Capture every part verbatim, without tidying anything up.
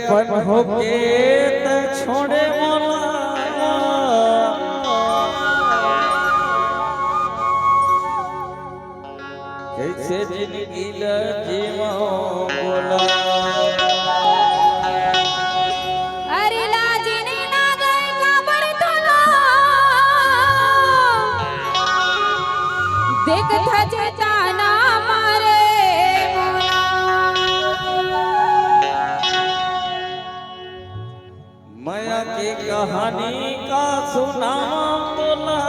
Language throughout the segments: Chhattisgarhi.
अपन होके त छोड़े मोला, कइसे जिनगी ल जीवंव बोला। अरे लाजिनी ना गए काबर तोला, देख थजे ताना मारे मोला। मया के कहानी का सुनावंव तोला।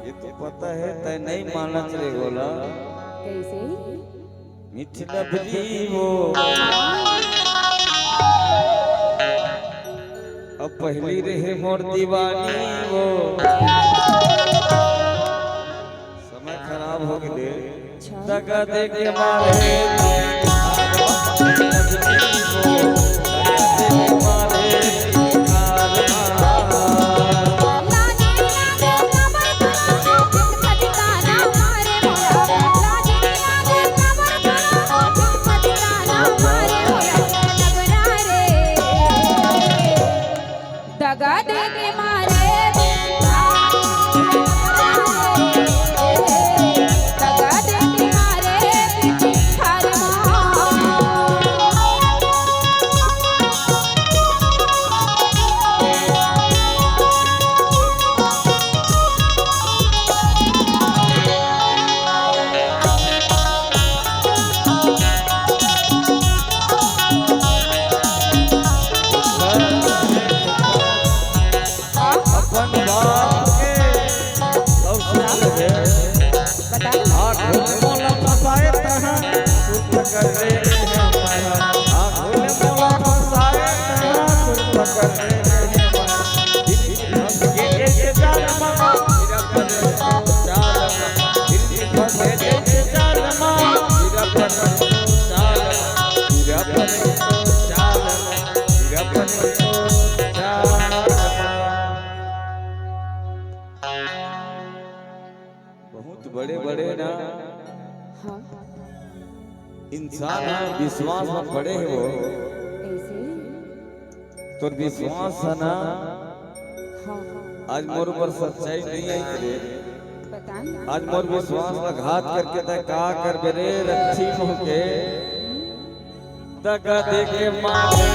ये तो पता है, तैं नहीं मानत रे गोला। कइसे? मीठी लबरी वो, अब पहली रहे मोर दीवानी वो। समय खराब हो गए। अच्छा। दगा दे के मारे, दगा दे के मारे। दगा दे के मारे, दगा दे के मारे अपन बाप के अउ सुन ले। बता। आँख मोला फंसाए तहाँ सुर पकड़ ले। आँख मोला फंसाए तहाँ सुर पकड़ ले। दिल धमके के जान मा, तेरा पन चाल मा। दिल धमके के जान मा, तेरा पन चाल मा। तेरा पन चाल मा। तेरा पन चाल मा। बहुत बड़े बड़े ना। हाँ। इंसान ह विश्वास में पड़े हे वो। ऐसे? तोर विश्वास है ना? हाँ, हाँ। आज मोर ऊपर सच्चाई नहीं आई रे। पता नहीं। आज मोर विश्वास का घात करके तैं का करबे रे रच्छी मुँह के। दगा दे के मारे,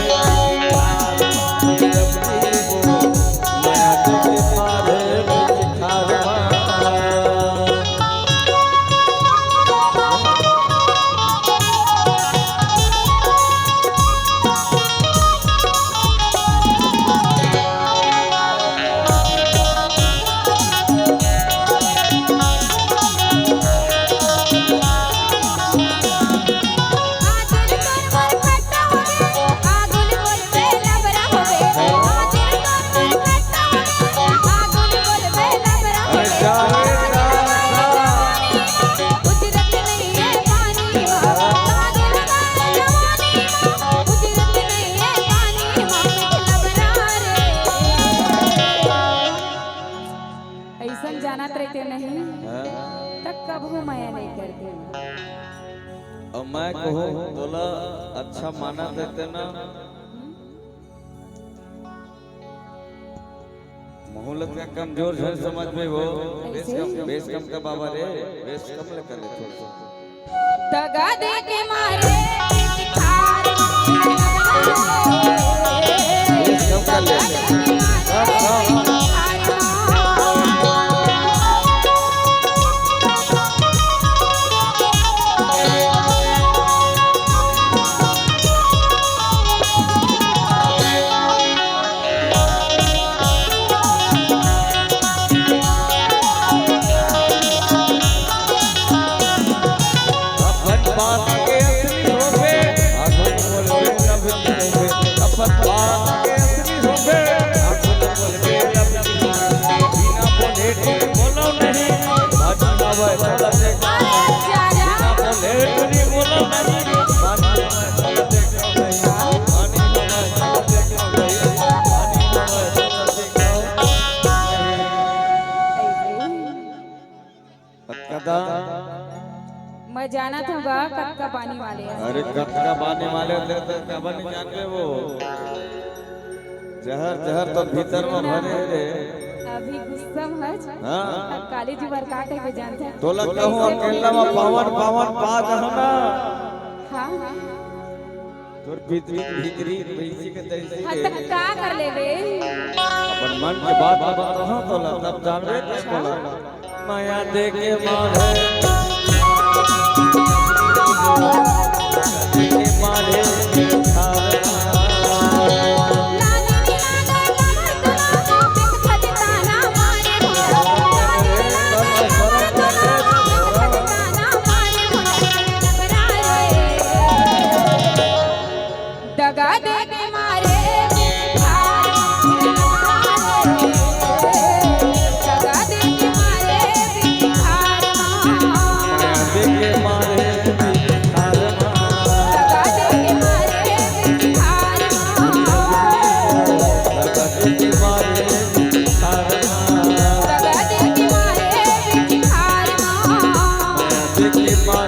मया दे के मारे, अइसन जानत रहिते नहीं, हाँ। त कभू मया नहीं करते। अउ मैं कहूँ, तोला अच्छा मानत रहिते ना, महूँ ल का कमजोर झन समझबे वो। बेस कम, बेस कम का बाबा रे, बेस कम ले कर ले थोड़ा सा। दगा दे के मारे, बेस कम कर ले। अपन बात के असली जानत हव गा, कतका बानी वाले हस। अरे, कतका बानी वाले होते तो कबर नहीं जानबे वो। जहर, जहर तो भीतर में भरे रे। अभी गुस्सा में हस। हाँ। अब काली जी बर का कहिबे जानत हस। तोला कहूँ अकेला में पावन, पावन पा जाहूँ ना। हाँ, हाँ। तोर भीतरी, भीतरी वैसी के तैसी हाँ, रे। त का कर लेबे? अपन मन के बात बताहूँ तोला, तब जानबे के बोला। माया देके मारे, देके मारे, दगा दे के मारे बिहार मा। दगा दे के मारे बिहार मा। देके मारे बिहार मा। दगा दे के मारे बिहार मा। दगा दे के मारे बिहार मा। दगा दे के मारे बिहार मा। देके मारे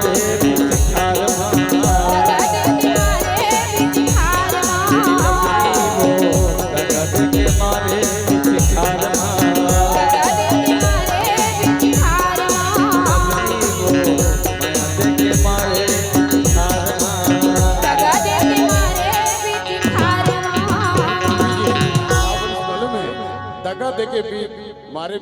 बिहार मा। दगा दे के मारे बिहार मा। मालूम है, दगा देके भी मारे